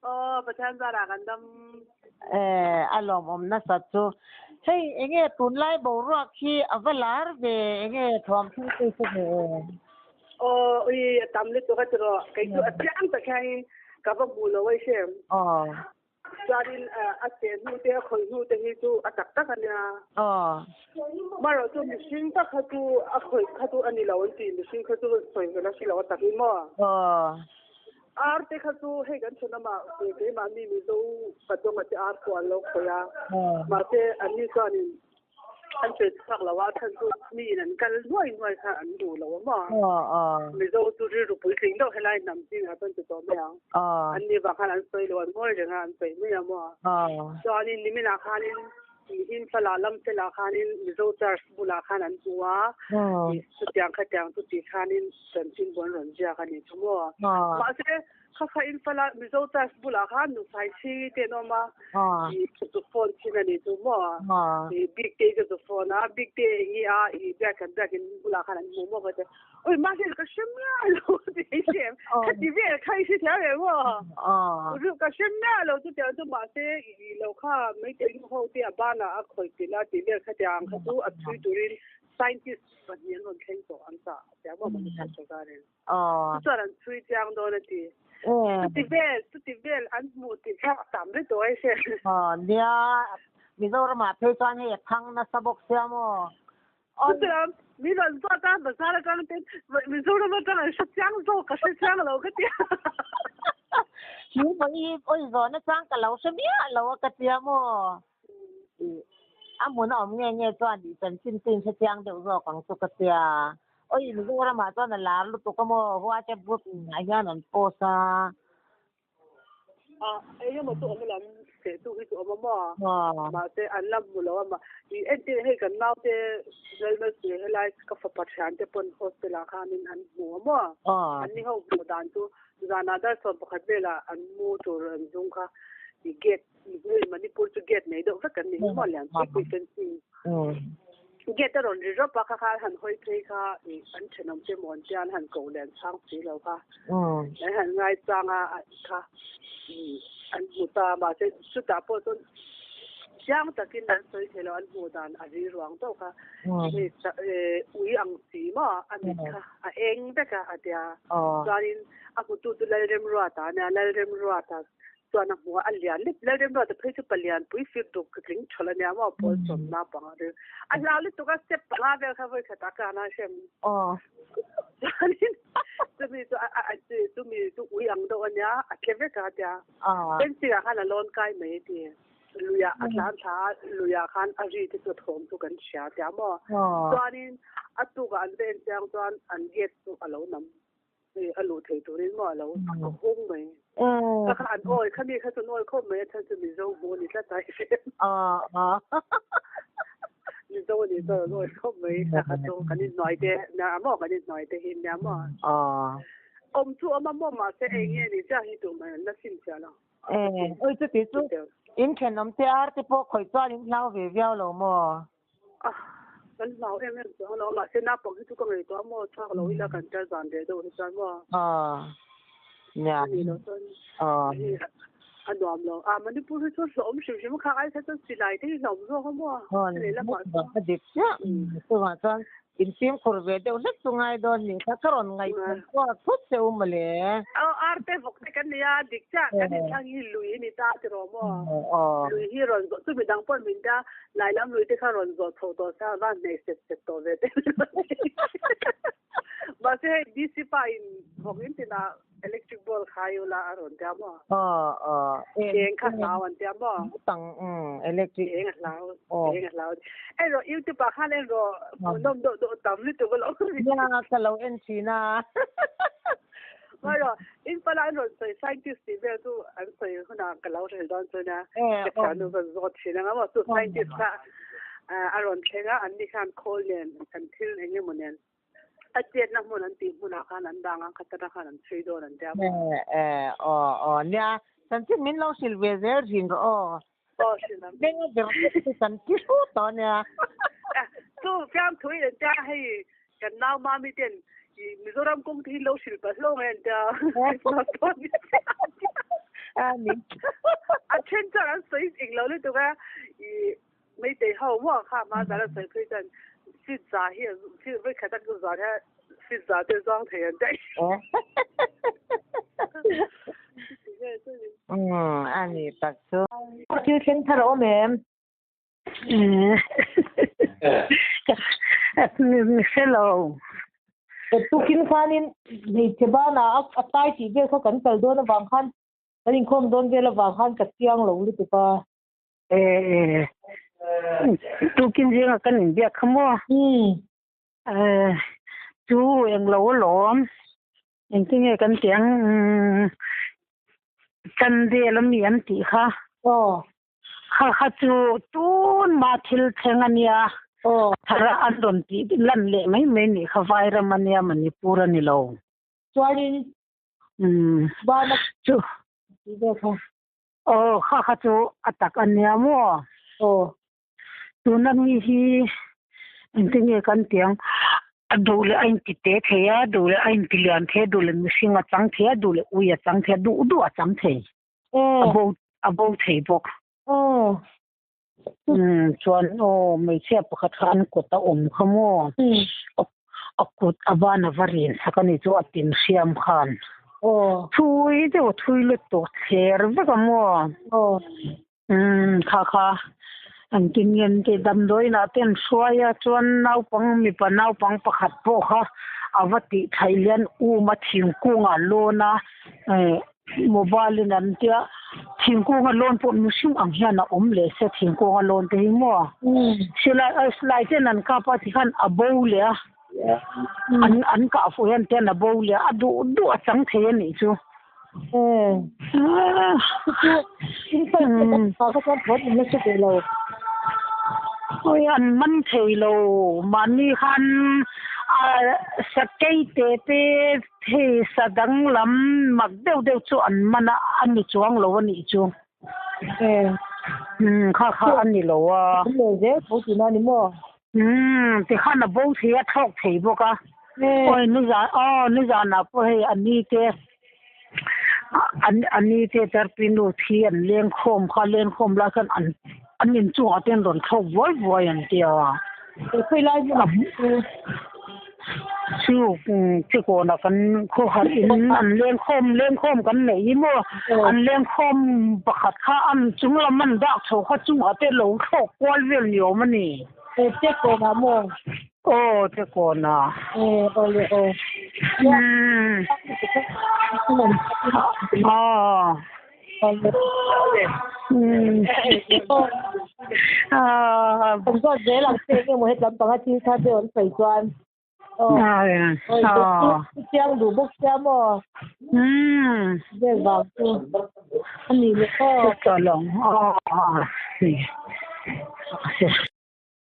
Aw Pathian zarah kan dam. Eh, a lawmawm nasat chu. Hei enge tunlai boruak hi a va lar ve enge thuam thil chu hre ve em? Aw ui a tam lutuk a tiraw kei chu a chiang tak hianin ka va hmu lo a i hre. Aw. Chuanin a cheh hnu te a khawih hnu te hi chu a tak tak a nia. Aw. Marawh chu mihring tak kha chu a khawih kha chu a ni lo an ti mihring kha chu sawi ka la hre lo a takin maw. Aw. Ar te kha chu hei kan chhun amah keimahni Mizo Padawng te ar pawh an lo khawih a. Mahse anni chuanin an sawi chhuak lo a, chhan chu miin an kal nuai nuai kha an duh lo a maw. Mizo chu rilru puitling deuh helai hnam zingah chuan ti tawh mai ang. Anni vang khan an sawi lo, an ngawi reng a, an sawi mai a maw. Chuanin niminah khanin Imphal-ah Lamselah khanin Mizo Church bulah khan an hmu a, chutiang khatiang chu tih khanin chanchin bu an rawn ziak a nih chu maw. Mahse, kha kha Imphal-a Mizo Church bulah khan Nusai Chhingi te an awm a, i chu phone thin a nih chu maw. I Bikte ka zu phone a, Bikte eng i a, i biak kan biakin bulah khan an hmu maw ka ti. Oi mahse ka hre miah lo ti i hre em? Ka ti vel kha i hre thiam em aw? Ka hre miah lo chutiang chu mahse i lo kha meitei nu ho te a banah a khawih pilh a tih vel khatiang kha chu a chhui turin scientist pahnih an rawn thleng tawh an chah a tia maw Manipur sorkarin. Chu chuan an chhui chiang dawn a ti. Chuti vel chuti vel an hmuh tih kha a tam ri tawh ai hre. Nia Mizoramah phei chuan hei a thang nasa bawk sia maw? Chutiang min rawn zawt a, bazar atang ten Mizoram atang an hre chiang zawk ka hre chiang lo ka ti a. Chu pawh hi awi zawhna chang ka lo hre miah lo a ka tia maw? A hmun a awm nge nge chuan i chanchin chu in hre chiang deuh zawk ang chu ka tia. Awi Mizoramah chuan a lar lutuk a maw? WhatsApp group ah hian an post a. A eng emaw chu awm lam teh tu hi chu awm a maw? Mahse an la hmu lo a mah. I entir hei kan naute Lalmalsui helai ka fapa thiante pawn hostel ah khanin an hmu a maw? An ni ho hmuh dan chu zanah dar 11 velah an mu tur an zung kha i gate Manipur chu gate nei deuh vek kan ni hi maw lian pui pui fencing. Gate a rawn ri rawp a kha kha an han hawi phei kha i an thenawm te mawn te an han ko leh an chhang si lo kha. An han ngai chang a kha an hmu ta mahse chutah pawh chuan chiang takin an sawi thei lo an hmuh dan a ri ruang tawh kha. Ui ang si maw a mit kha a eng vek a a tia. Chuanin a hmutu chu Lalremruata a nia Lalremruata Chuan a hmu a, a lian lek Lalremruata phei chu palian pui fir duk tling thawl a nia maw pawl sawmna panga ri a hlau lutuk a step panga vel kha vawi khatah ka han a hrem. Aw. Chuanin chumi chu a a chumi chu ui ang deuh a nia a tle vek a tia. Aw. Fencing ah khan a lawn kai mai a ti. Luiah a tlan thla a, luiah khan a ri te chu a thawm chu kan hria a tia maw. Aw. Chuanin a tukah an va en chiang chuan an gate chu a lo nam. Hei a luh thei turin maw a lo hung mai. Ka kha an awi kha mi kha chu an awi khawp mai a chhan chu Mizo hmu a ni tlat a i hre. Mizo a nih chuan an awi khawp mai ka kha chu kan inhnuai te nia maw kan inhnuai te hi nia maw. Awm chu awm a maw mahse eng nge ni chiah hi tumah an la sim chiah lo. Oi chuti chu in thenawm te ar te pawh khawih chuan in hlau ve viau lo maw? Kan hlau em em chuang lo mahse naupang hi chu ka ngaihtuah maw chhuak lo ila kan tar zan ve deuh hi chuan maw nia ani lo chuan a nuam lo a Manipur hi chu hlawm hrim hrim kha ai kha chuan silai te hi hlawm zawk a maw lehlamah chuan a dik chiah chuvang chuan Infimkhur ve deuh hlek chu ngai dawn nih kha ka rawn ngaihtuah chhuak thut che u mawle. Aw ar te vawk te kan nia dik chiah kan inthlang hi lui a ni ta tiraw maw? Lui hi rawn zawh chu midang pawh min tia lailam lui te kha rawn zawh chho tawh se a van hnaih set set tawh ve te mahse hei DC pa in vawk in tinah Electric bulb kha i ula a rawn tia maw? Aw aw. Eng kha hlau an tia maw? Tang electric. Eng a hlau. Eng a hlau. Ei rawh YouTube ah khan en rawh hmuhnawm deuh deuh tam lutuk alawm. Nia ka lo en thin a. Mai rawh in pala an rawn sawi scientist tih vel chu an sawi hunah ka lo hrel dawn chuan a ka thiannu ka zawt thin anga maw chu scientist kha a rawn thleng a an ni khan khawl nen an thil eng emaw nen. A chetna hmun an tih hmunah khan an dang a, khatana khan an chhui dawn an tia maw? Eh, aw, aw, nia, chanchin min lo hrilh ve zel thin rawh aw. Aw, hrilh ang. Beng a ber vek chu kan ti hrut tawh a nia. Chu fiamthu hi an tia hei kan nau mami ten i Mizoram kawng te hi lo hrilh palh hlawm e an tia. Christmas dawn ni sia an tia. Ani. A then chuan an sawi eng lo lutuk a, i Meitei ho maw kha hma zan a sawi phei chuan seat za hi vawi khat a zan hian seat za te zawng thei an daih. Umm ani tak chu. Thil thleng thar a awm em? Hre lo. Tukin khanin hmeichhe banah a tai tih vel kha kan kal dawn avang khan kan inkhawm dawn vel avang khan ka chiang lo lutuk a. E tukin zinga kan inbiak kha maw? Chu englo alawm. Engtinge kan tih ang Chandel ami an tih kha. Aw. Kha kha chu tun mah thil thleng a nia. Aw. Thara an rawn tih lan leh mai mai nih kha Vairam a nia Manipur a ni lo. Chuanin umm bana chu tih vel kha. Aw kha kha chu a tak a nia maw? Aw. Tuna mi hi engtinge kan tih ang a duh leh a inti te thei a, duh leh a inti lian thei a, duh leh mihring a chang thei a, duh leh ui a chang thei a, duh duh a chang thei. A bo a bo thei bawk. Umm chuan aw hmeichhia pakhat kha an kut a awm kha maw? A kut a ban a va rin sak a ni chu a tin hriam khan. Thui deuh a thui lutuk thler vek a maw? Umm kha kha an tin nge an tih damdawiinah te an hruai a chuan naupang mipa naupang pakhat pawh kha a va tih thaih lian um a thingkungah lawn a eh mobile in an tia thingkung a lawn pawh mihring ang hian a awm leh se thingkung a lawn te hi maw silai silai ten an kap a tikhan a bo leh a an an kah fuh hian ten a bo leh a a duh duh a chang thei a nih chu. Oi an man thei lo mahni khan a sakei te te hei sa danglam mak deuh deuh chu an man a a ni chuang lo a nih chu. Kha kha a ni lo a. Umm tikhan a bo thei a thlawk thei bawk a. Awi nizan aw nizanah pawh hei a ni te a ni te tarpinu thi an leng khawm kha leng khawm lai khan an an inchungah te an rawn thlawk vuai vuai an tia. Chu chikawnah kan khawhar in an leng khawm leng khawm kan neih hi maw an leng khawm pakhat kha an chung lam an dak chho kha chungah te lo thlawk kual vel ni awm a ni. Aw chekawnah maw? Aw chekawnah. Aw awle aw. Aw. Kan zawt zel ang che enge maw hetlam panga thil thar deuh an sawi chuan. Chiang duh bawk sia maw? Vel vang chu a ni leh aw. Chutah lawng aw.